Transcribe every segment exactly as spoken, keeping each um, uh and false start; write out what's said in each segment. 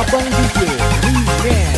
Abang D J Remix.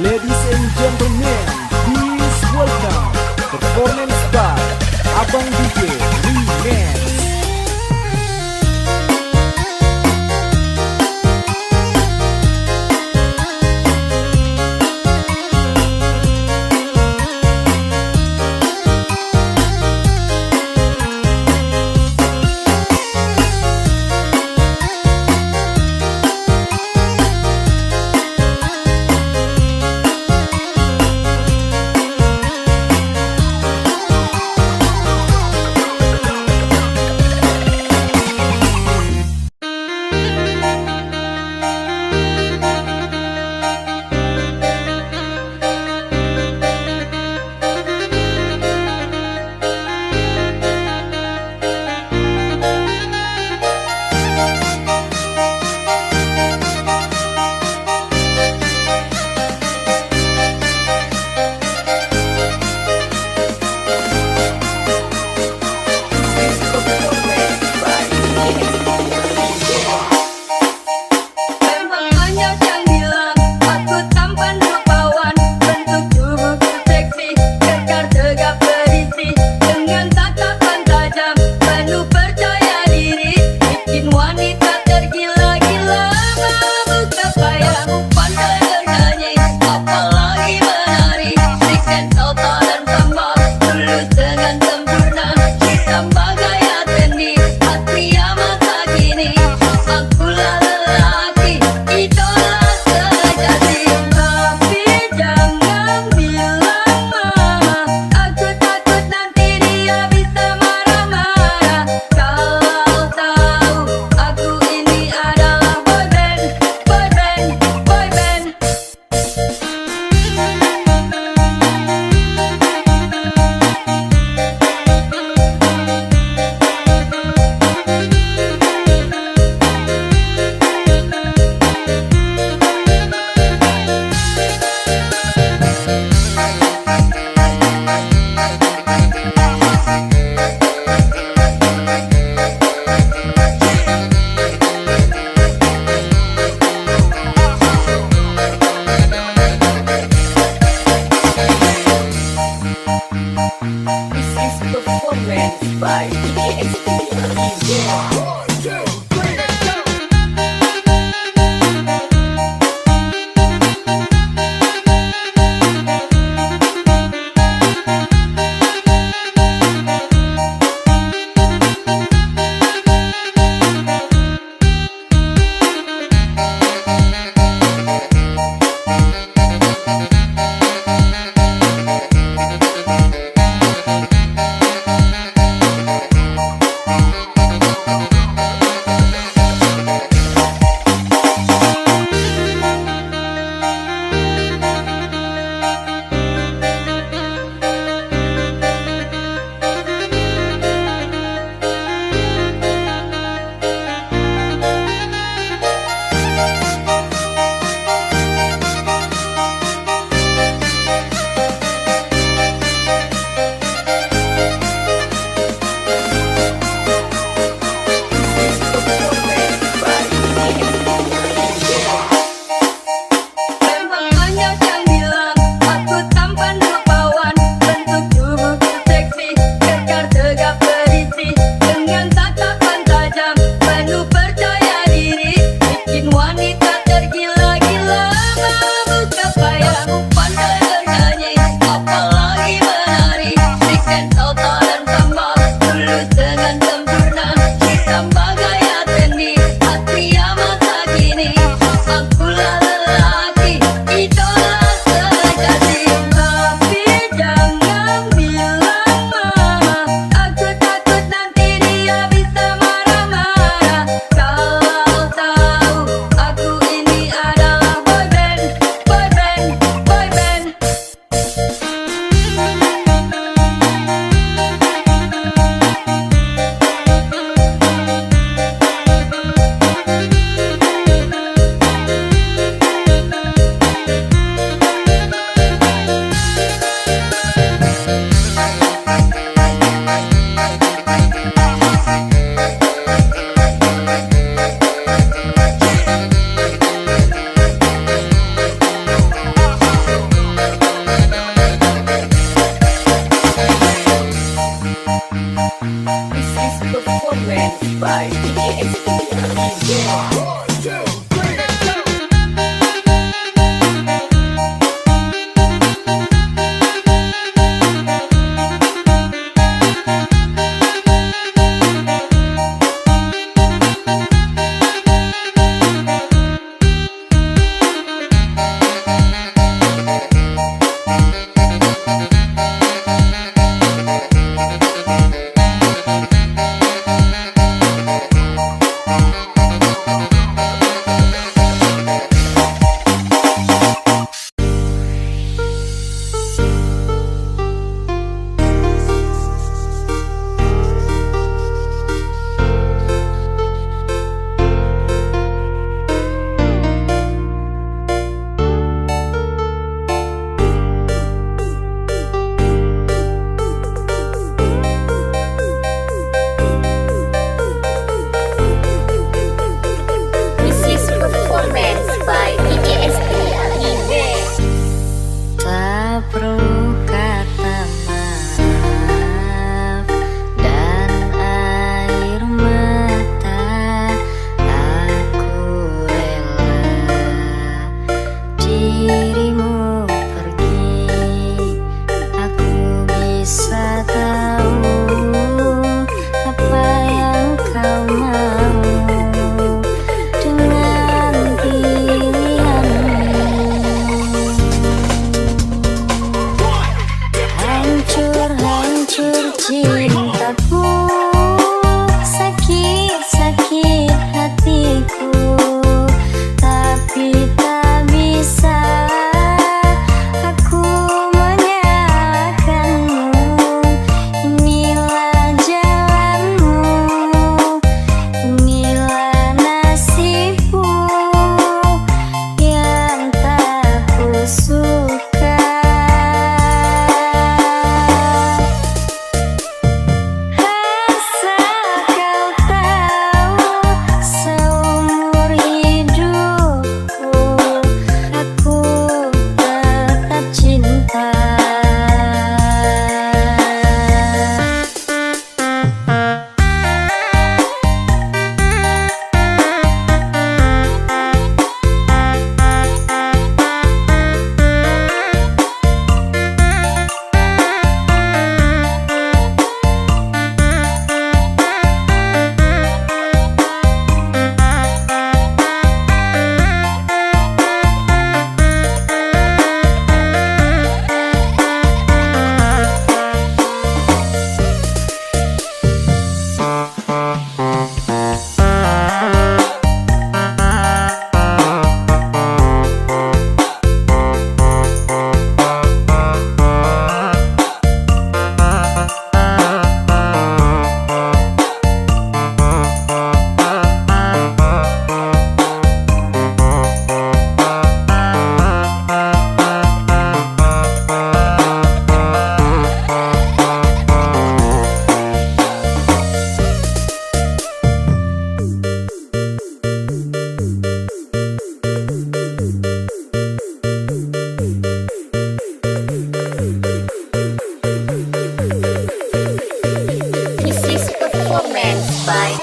Ladies and gentlemen, please welcome performance by Abang D J Remix. Memang banyak yang bilang aku tampan rupawan, bentuk tubuhku seksi, kekar tegap berisi, dengan tatapan tajam, penuh percaya diri, bikin wanita tergila-gila. Mabuk tak payah, pandai bernyanyi, apalagi menari, dan soto dan sambal, tulus dengan sempurna, hitam bagaikan seni, Satria masa kini, akulah lelaki, idola sejati. Tapi jangan bilang mama, aku takut nanti dia bisa marah-marah. Kalau tahu aku ini adalah boy band, boy band, boy band. This is performance by D J X P. One, two, three, go. Memang banyak yang bilang aku tampan rupawan, bentuk tubuhku seksi, kekar tegap berisi, dengan tatapan tajam, penuh percaya diri, bikin wanita tergila-gila. Mabuk kepayang, pandai bernyanyi, apalagi menari, bikin tau dan tambah, tulus dengan sempurna, ditambah gaya seni, hati yang masa kini. Akulah lelaki, idola sejati. Tapi jangan bilang mama, aku takut nanti dia bisa marah-marah. Kalau tahu aku ini adalah boy band, boy band, boy band. This is performance by D J X T.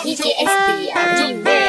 D J S D R Remix.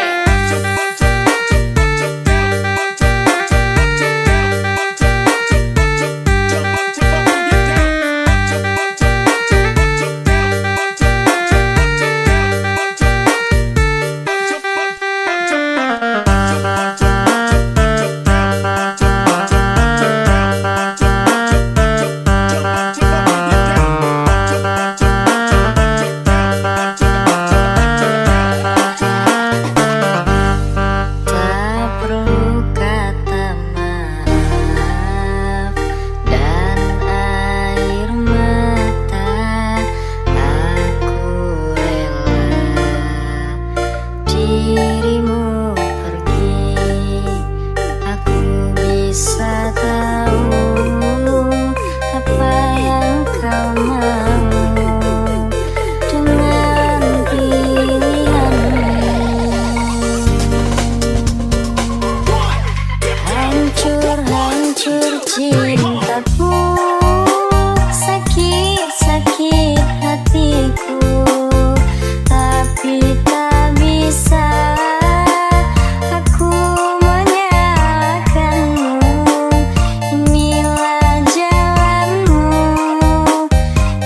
Tak perlu kata maaf dan air mata, aku rela dirimu pergi. Aku bisa tahu apa yang kau mau dengan pilihanmu. Hancur-hancur cintaku, sakit-sakit hatiku, tapi tak bisa aku menyalahkanmu. Inilah jalanmu,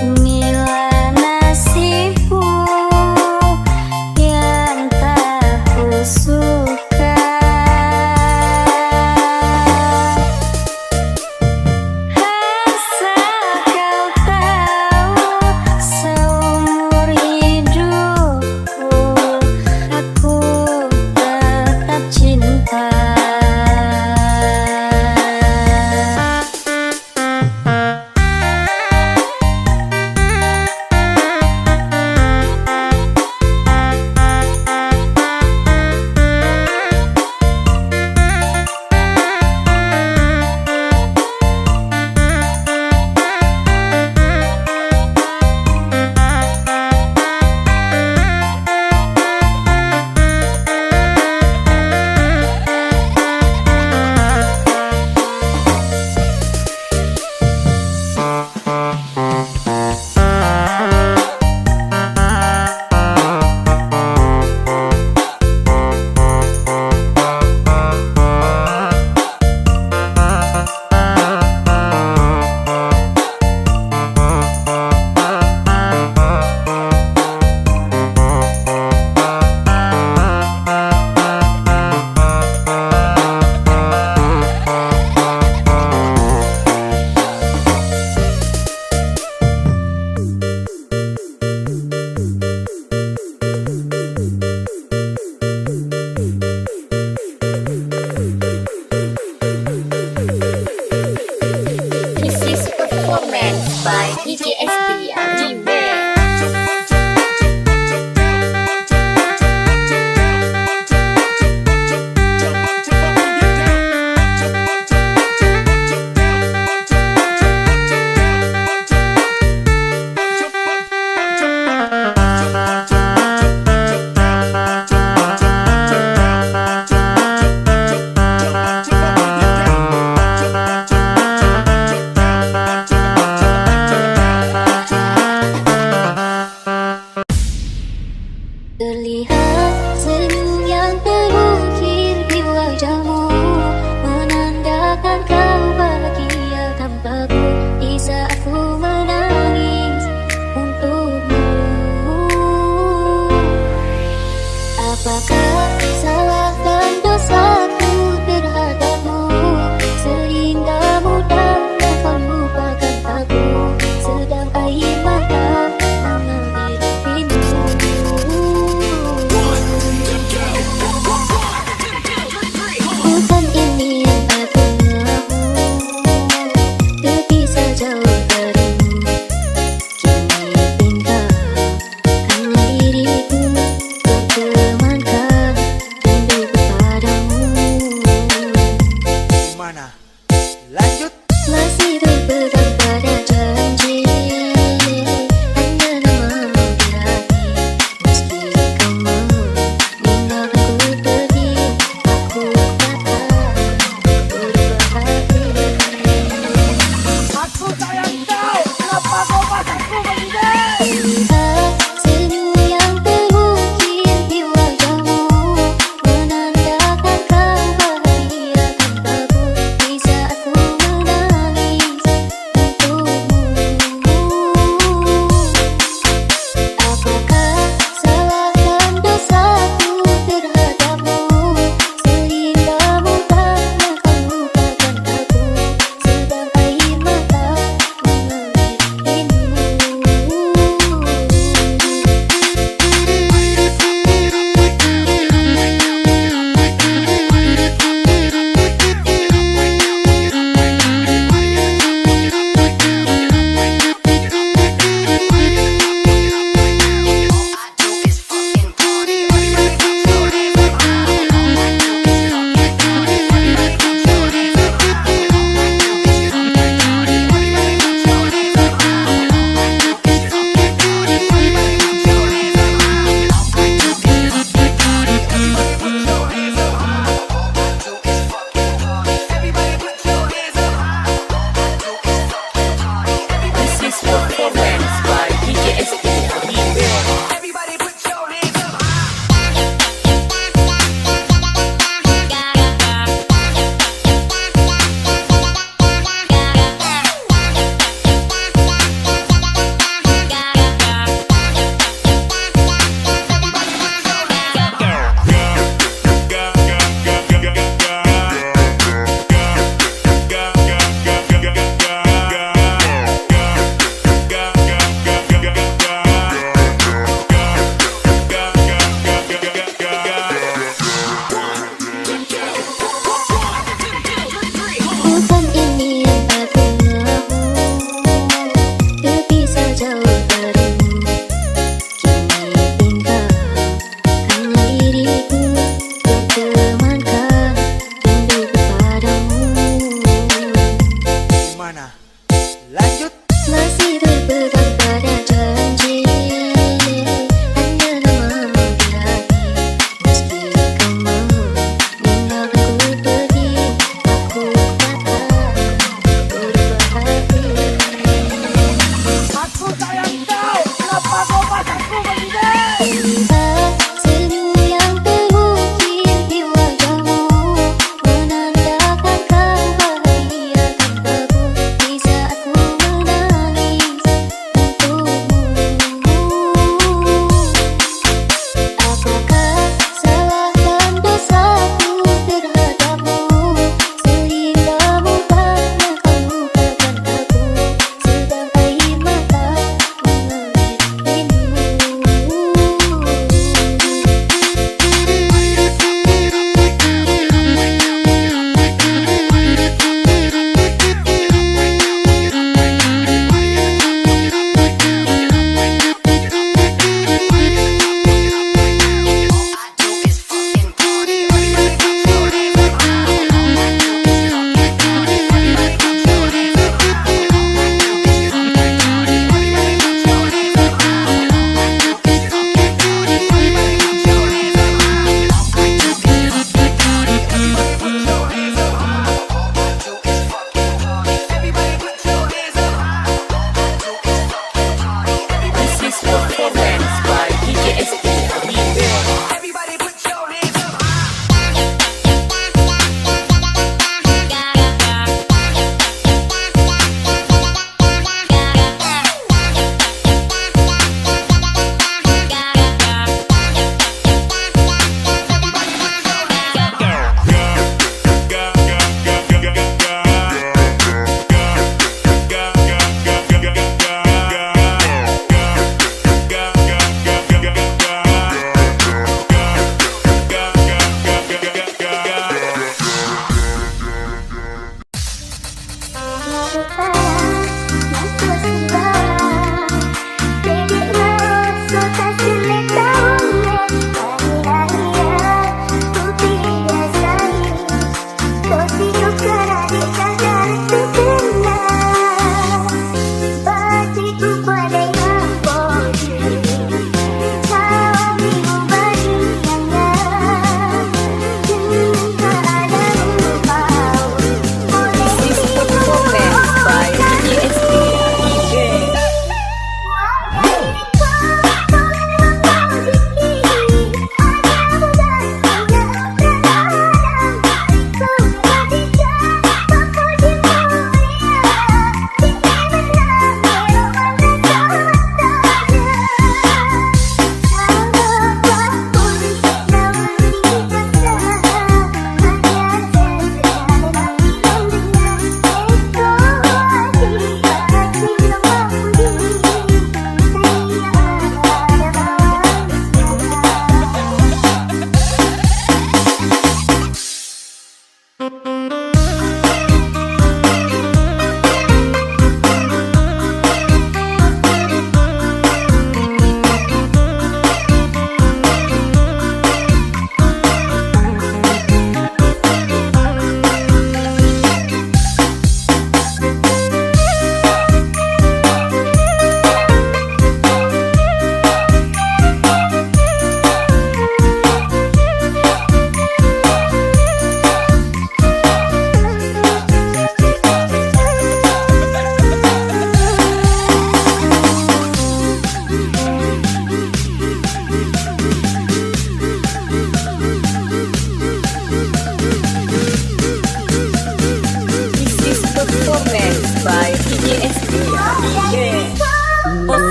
inilah nasibmu yang tak kusuka. Asal kau tahu, seumur hidupku aku tetap cinta. This is performance by D J S D R Remix.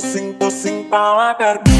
Pusing-pusing pala karbi.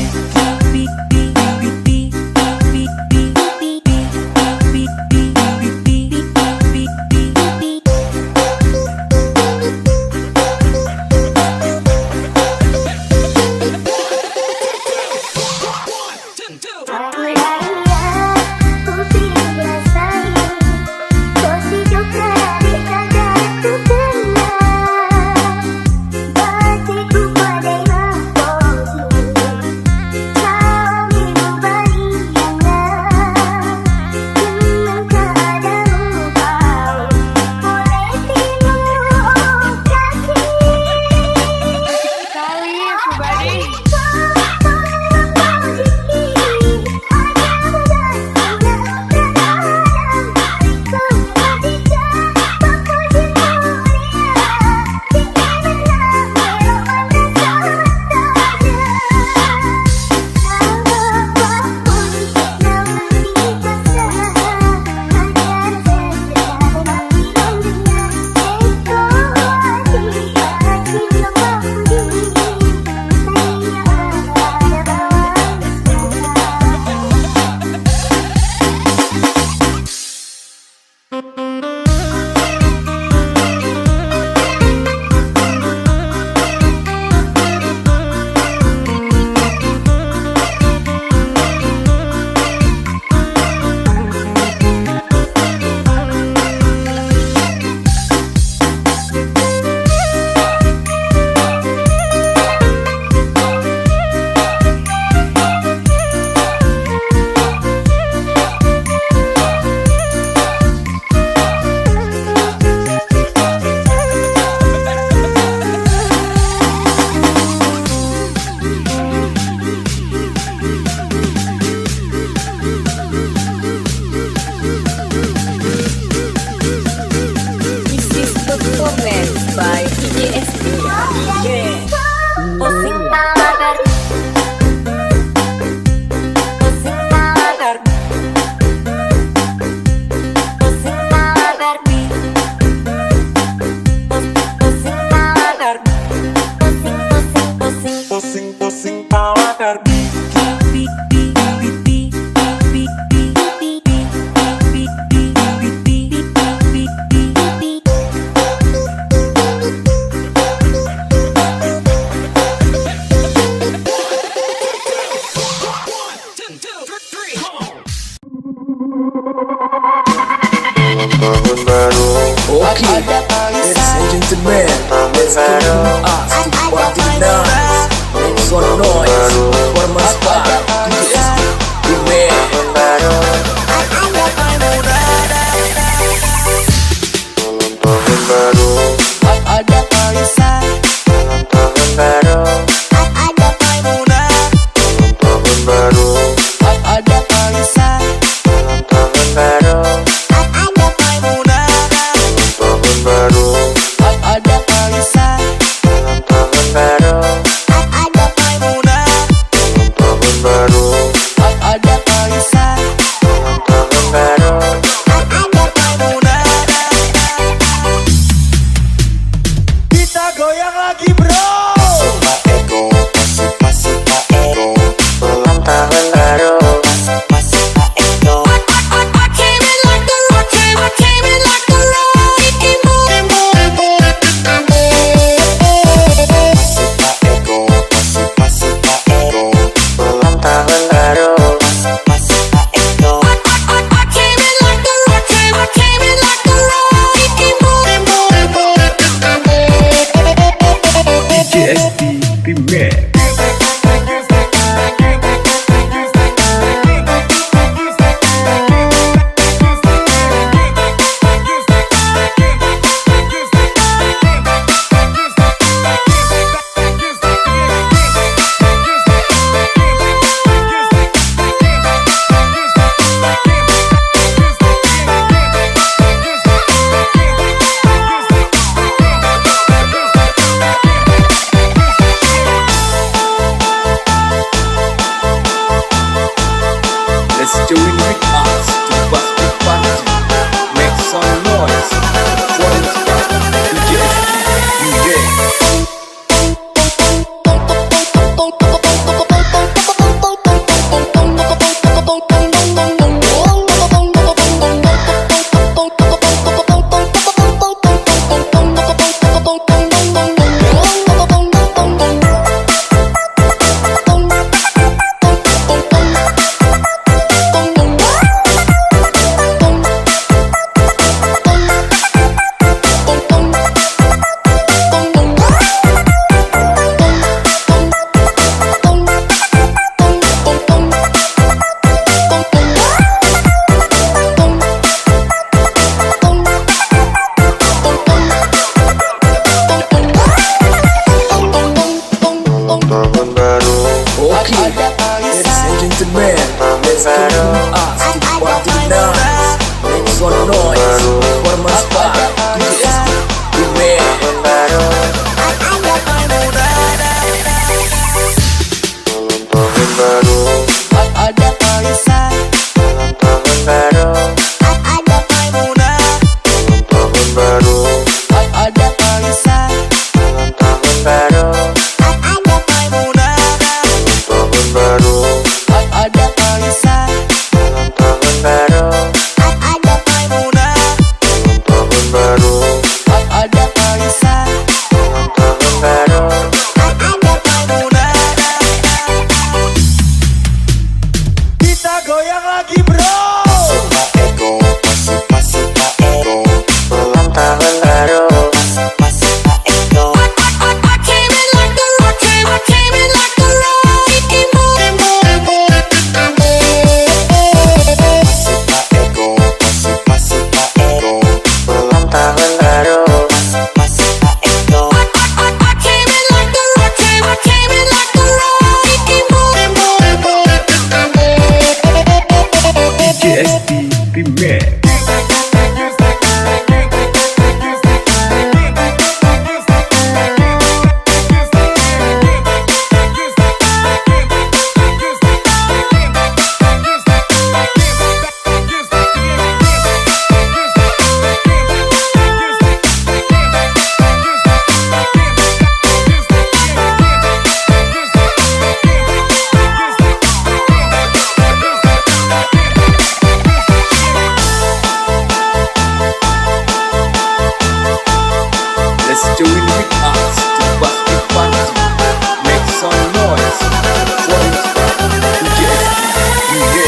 This is performance by D J S P. Yeah. Pusing pala karbi. Pusing pala karbi. Pusing pala karbi. Pus-, pusing pala karbi. Pusing, pusing, pusing. Pusing-pusing pala karbi. Okay, ladies and gentlemen, let's welcome us to party night. Make some noise, performance by D J S P. Beware. Ada Aisyah. Ada Maimunah. Ada Aisyah. Ada Maimunah. Ada Aisyah. Ladies and gentlemen, let's go to us to party night. Make some noise, performance by D J S D. Amen. Kita goyang lagi, bro. D J S D Remix. Let's join with us to bust the party. Make some noise. Performance by D J S D Remix.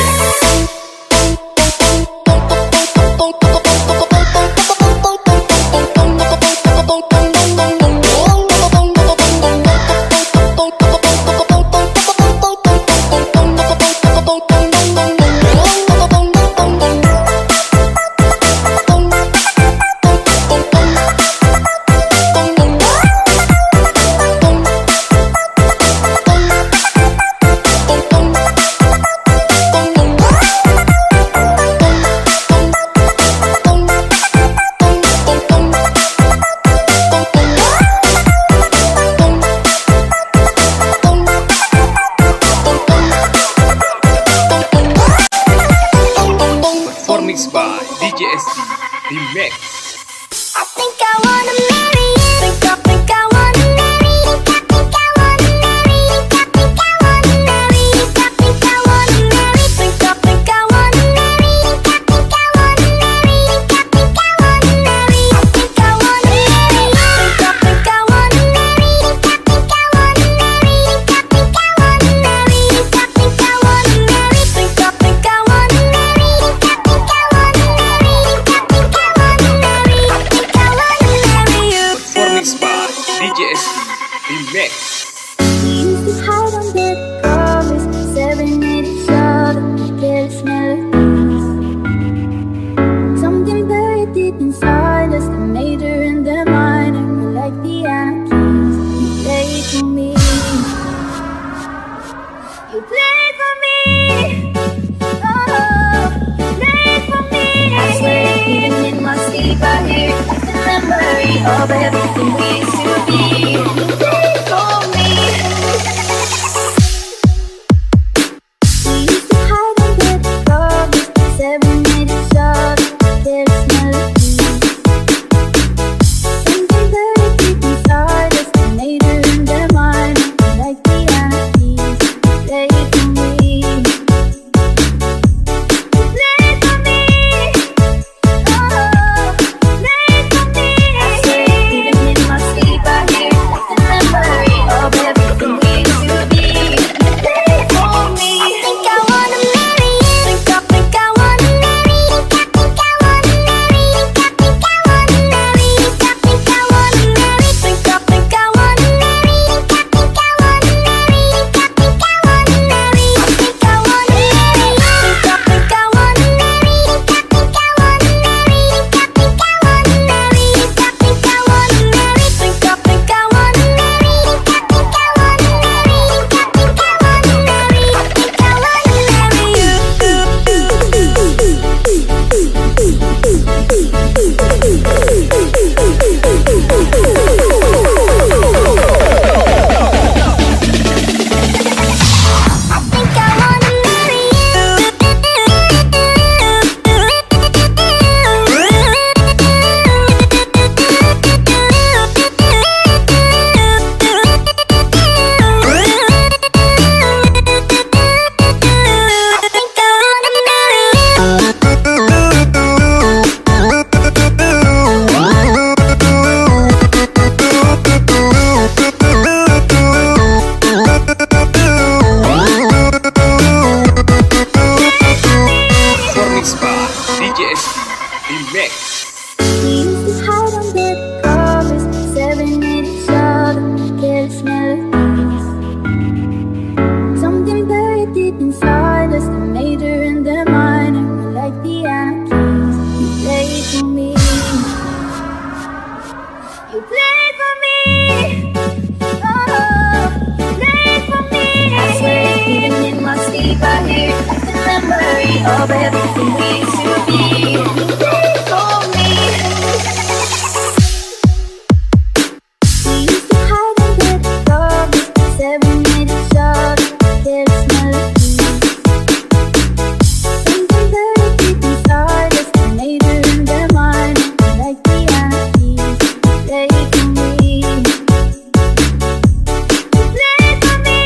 Performance by D J S D Remix. I think I wanna marry you. Think I, think I wanna marry you. Think I, think I wanna marry you. Think I, think I wanna marry you. Think I, think I wanna marry you. Think I, think I wanna marry you. Think I, think I wanna marry you. Think I, think I wanna marry you. I think I wanna marry you. Think I, think I wanna marry you. Think I, think I wanna marry you. Think I, think I wanna marry you. Think I, think I wanna marry you. Think I, think I wanna marry you. Think I, think I wanna marry you. Think I, think I wanna marry you. Think I wanna marry you. Performance by D J S D Remix. We used to hide under the covers, staring at each other, careless melodies. Something buried deep inside us, the major and the minor, were like piano keys. You played for me. You played for me. Oh, you played for me. I swear, even in my sleep, I hear the memory of everything we used to be. You played for me. We used to hide under the covers, serenade each other, careless melodies. Something very deep inside us, the major and the minor, like piano keys, play it for me. Play it for me. Inside us, the major and the minor, we like the anarchies. You play for me. You play for me. Oh, you play for me. I swear, even in my sleep, I hear the memory of everything we used to be. You play for me. We used to hide under the covers, serenade each other, careless melodies. Something very deep inside us, the major and the minor, like the anarchies, play for me. Play for me.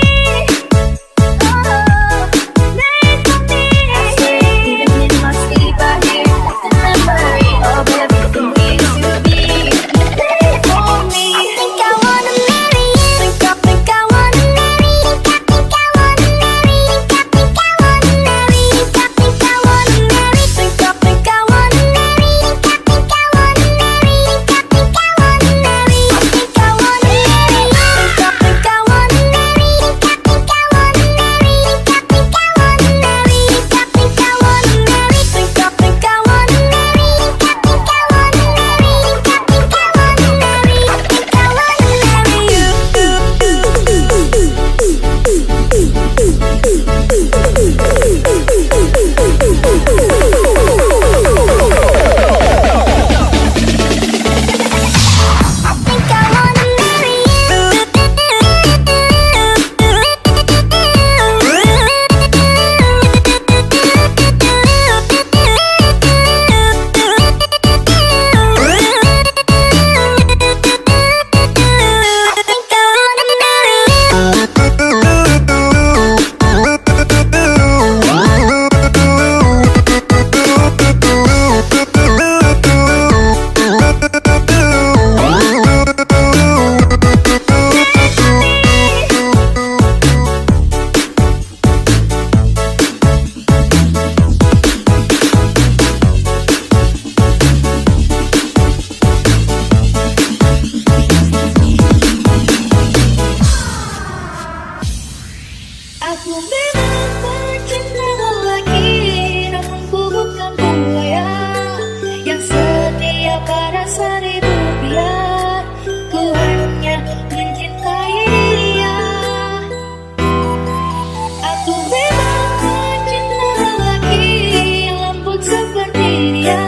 Aku memang pecinta lelaki, namun ku bukan buaya yang setia pada saribu rupiah. Ku hanya mencintai dia. Aku memang pecinta lelaki yang lembut seperti dia.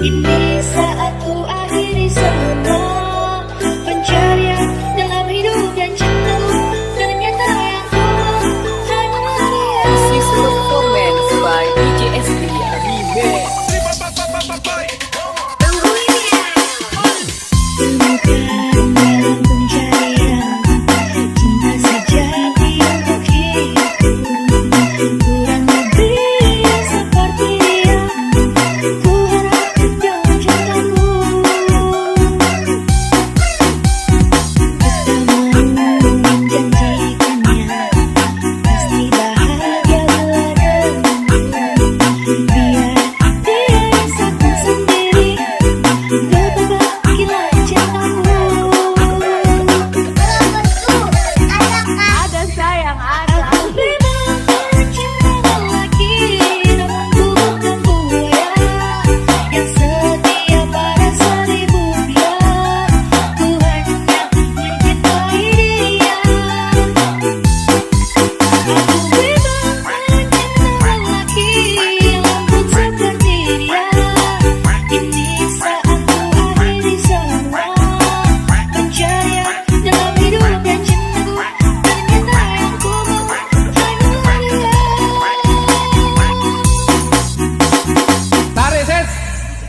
Ini saat ku akhiri semua pencarian dalam hidup dan cintaku. Ternyata yang ku mau hanyalah dia. This is performance by D J S P Remix. Tarik, ses.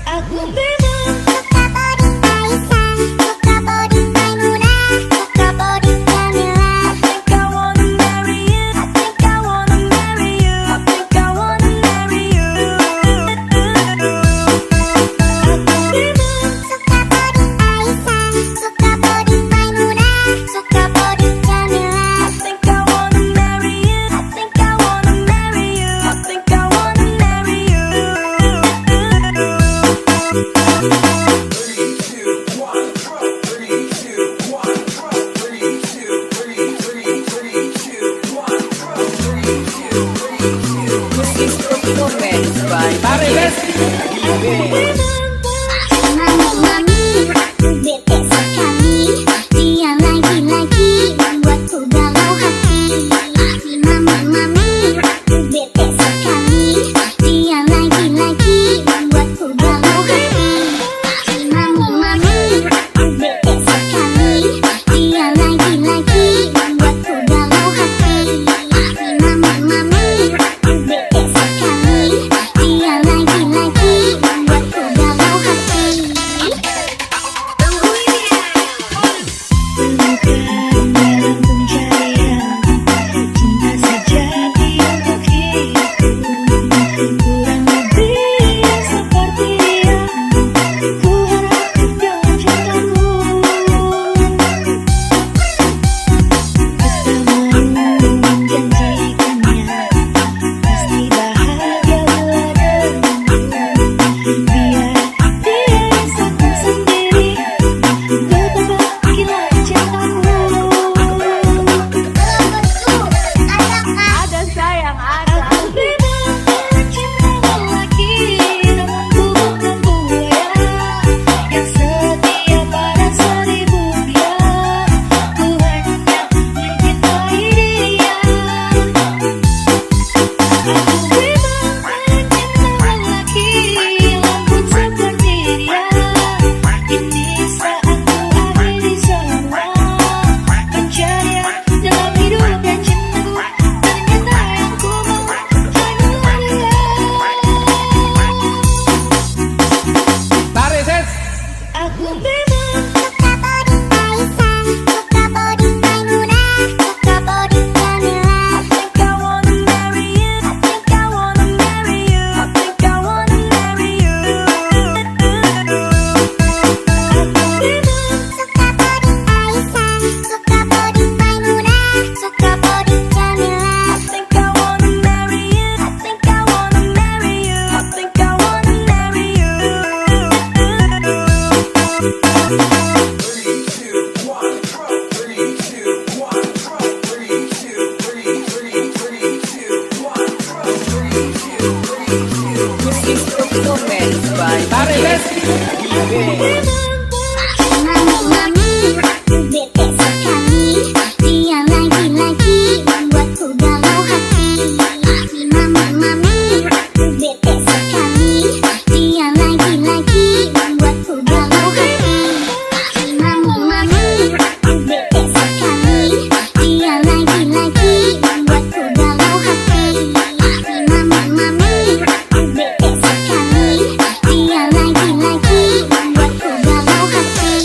Aku memang suka body Aisyah, suka body Maimunah, suka body Jamila. I think I wanna marry you. I think I wanna marry you. I think I wanna marry you. Aku memang suka body Aisyah, suka body Maimunah, suka body Jamila. I think I wanna marry you. I think I wanna marry you. I think I wanna marry you. Mami, mami, aku bete sakali. Dia lagi-lagi mambuatku galau hati. Mami, mami, aku bete sakali. Dia lagi-lagi mambuatku galau hati. Mami, mami, aku bete sakali. Dia lagi-lagi mambuatku galau hati. Mami, mami, aku bete sakali. Dia lagi-lagi mambuatku galau hati. Ada sayang, ada. Tarik, Ses. Aku memang suka body Aisyah, suka body Maimunah, suka body Jamila. I think I wanna marry you. I think I wanna marry you. I think I wanna marry you. Aku memang suka body Aisyah, suka body Maimunah, suka body Jamila. I think I wanna marry you. I think I wanna marry you. I think I wanna marry you. This is performance by D J S P. Mami, mami, aku bete sakali. Dia lagi-lagi mambuatku galau hati. Mami, mami, aku bete sakali. Dia lagi-lagi mambuatku galau hati. Mami, mami, aku bete sakali. Dia lagi-lagi mambuatku galau hati. Mami, mami, aku bete sakali. Dia lagi-lagi mambuatku galau hati.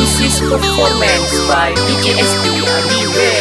This is performance by D J S P Abibe.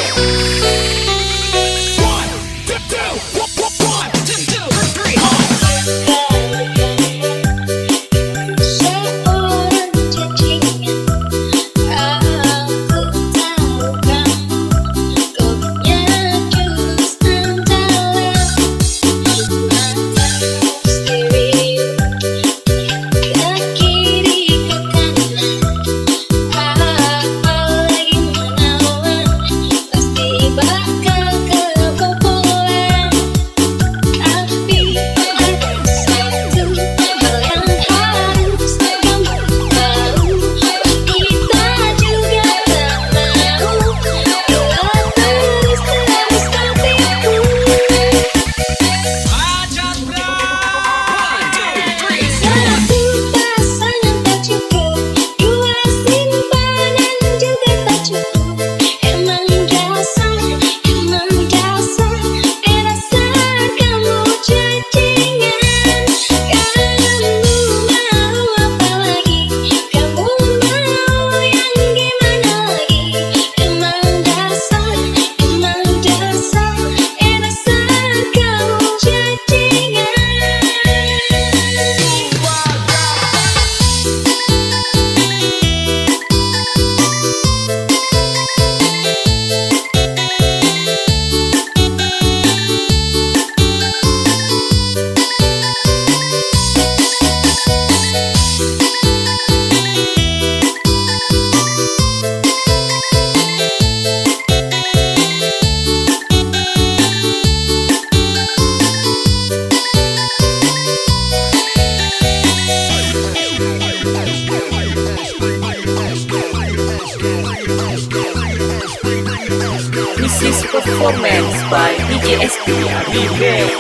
by D J S P Remix.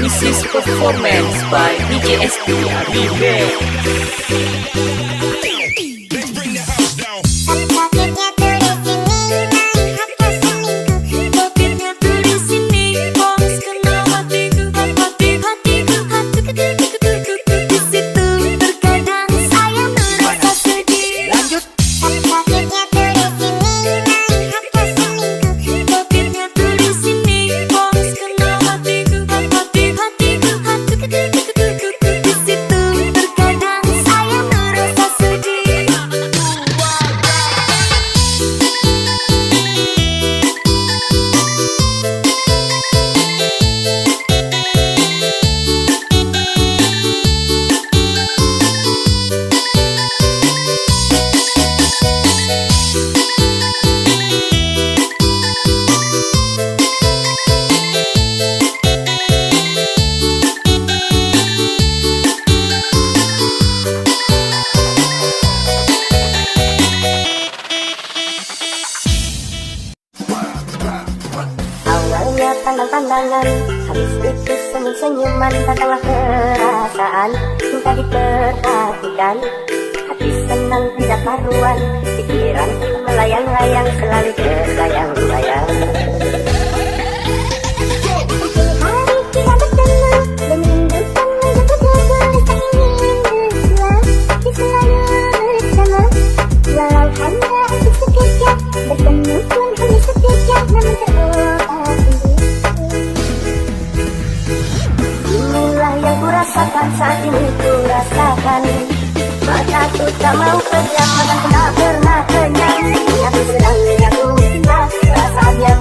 This is performance by D J S P Remix. Awalnya pandang-pandangan, habis itu senyum-senyuman, datanglah perasaan, minta diperhatikan. Hati senang tidak karuan, pikiran melayang-layang, selalu terbayang-bayang. Hari kita bertemu, merindukan menjemput, rasa ingin bersua, tapi selalu bersama. Walau hanya untuk sekejap, bertemu pun hanya sekejap, namun terlupakan. Inilah yang kurasakan saat ini, kurasakan. Mataku tak mau pejam, makan pun tak pernah kenyang. Aku sedang, aku musibah, perasaan yang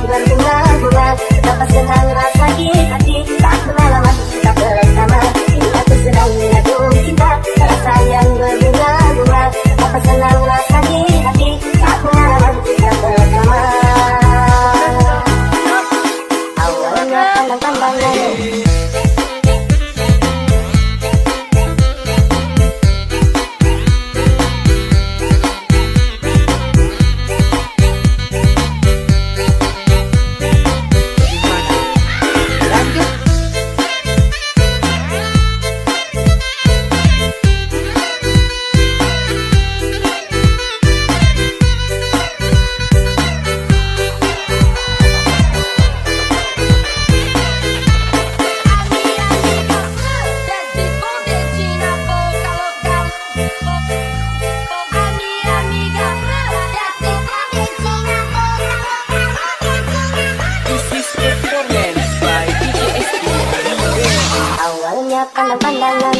Pandang-pandangan.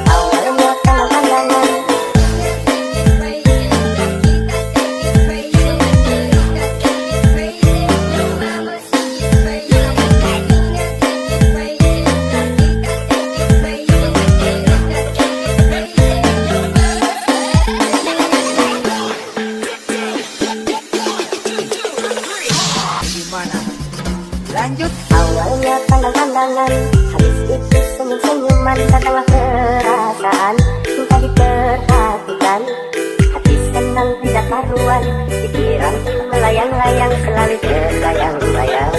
Awalnya pandang-pandangan. Gimana? Lanjut. Awalnya pandang-pandangan, habis itu senyum-senyuman, datanglah perasaan, minta diperhatikan. Hati senang tidak karuan, pikiran melayang-layang, selalu terbayang-bayang.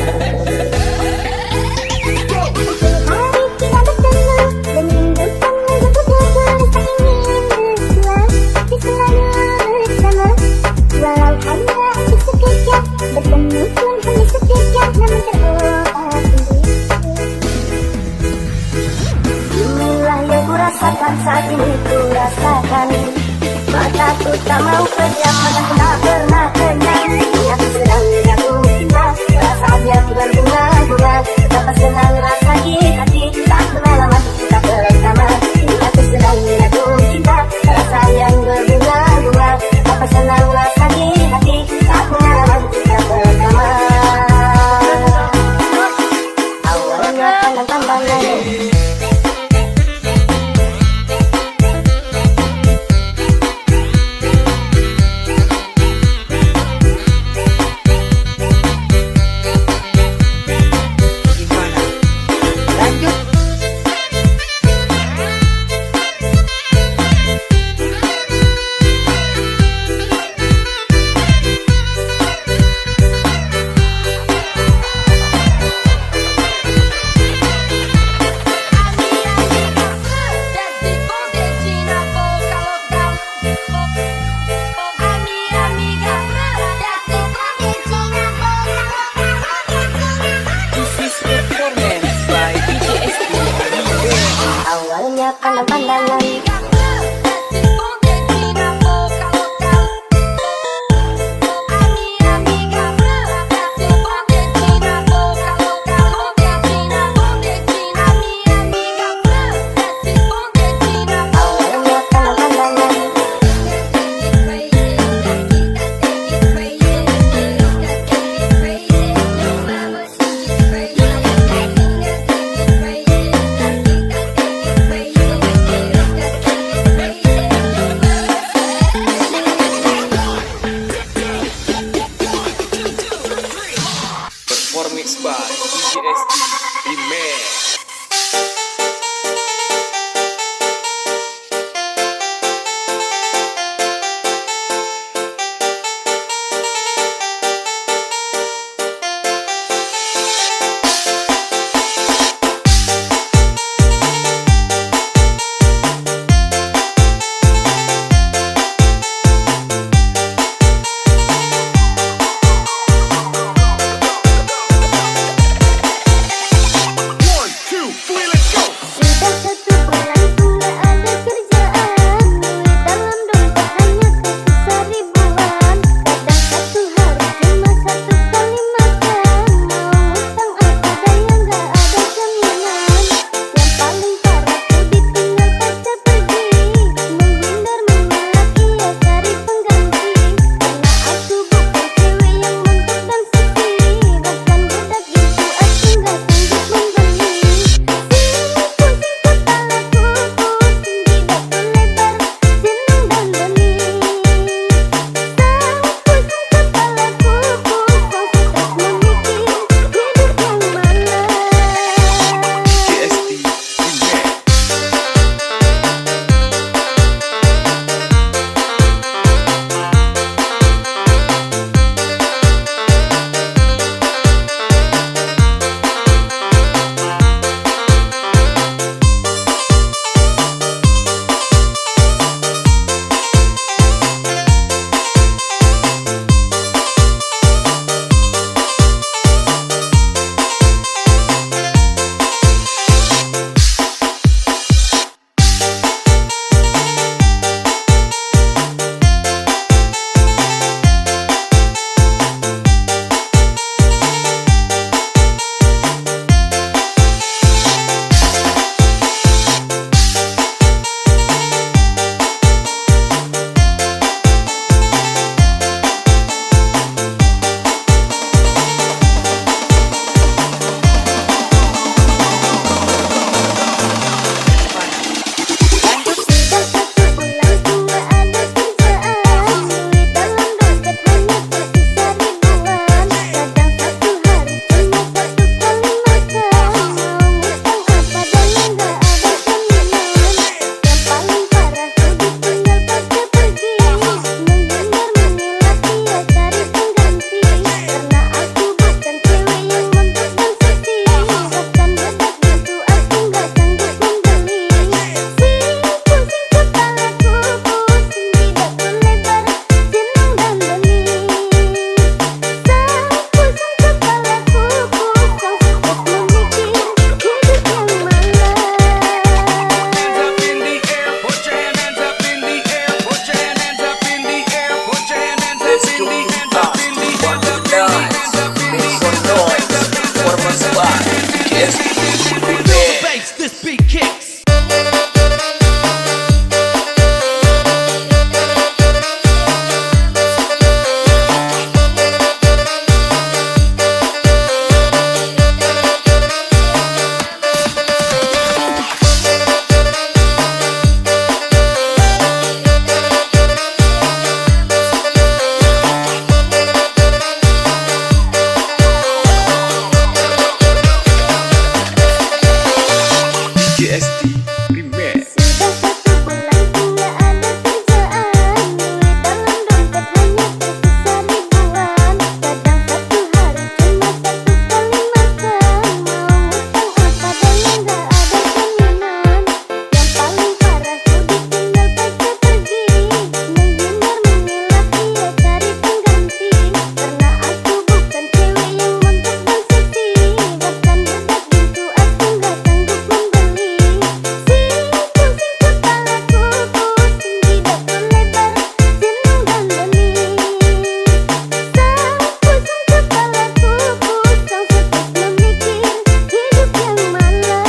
Hari tidak bertemu, merindukan, menunggu-tunggu, rasa ingin berdua, tapi selalu bersama. Walau hanya untuk sekejap, bertemu pun hanya sekejap, namun terobati. Inilah yang kurasakan saat ini, kurasakan. Mataku tak mau pejam, mataku tak pernah kenyang. Aku sedang jatuh cinta, perasaan yang berbunga-bunga. Betapa senang rasa di hati, tak pernah lama kita bersama. Aku sedang jatuh cinta, perasaan yang berbunga-bunga. Betapa senang rasa di hati, tak pernah lama kita bersama. Awalnya pandang-pandangan. Gimana? Lanjut. This is performance by D J S T. Awalnya pandang-pandangan. Performance by D J S D Remix. Feel the bass, this beat kicks. D J S T Remix. Sudah satu bulan tidak ada kerjaan, duit dalam dompet hanya tersisa ribuan. Kadang satu hari cuma satu kali makan, mau ngutang apa daya nggak ada jaminan. Yang paling parah ku ditinggal pacar pergi, menghindar mengelak ia cari pengganti. Karena aku bukan cewek yang montok dan seksi, bahkan bedak pintu aku nggak sanggup membeli. Sing pusing kepalaku, pusing jidatku lebar, senang dan bening. Sing pusing kepalaku, pusing stres memikir hidup yang malang.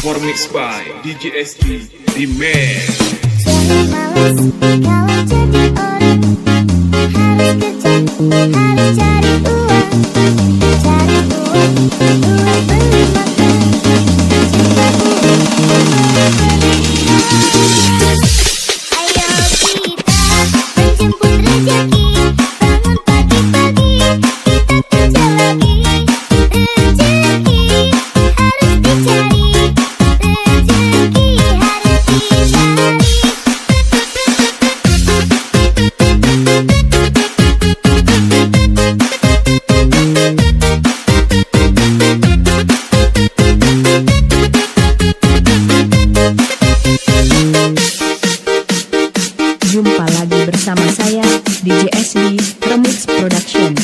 Performance by D J S T Remix. Jangan malas kalau jadi orang, harus kerja, harus cari uang, cari uang buat beli makan. Cintaku untuk beli makan. Ayo kita menjemput rezeki, bangun pagi-pagi, kita kerja lagi. Rezeki harus dicari, rezeki harus dicari. Jumpa lagi bersama saya, D J S B Remix Production.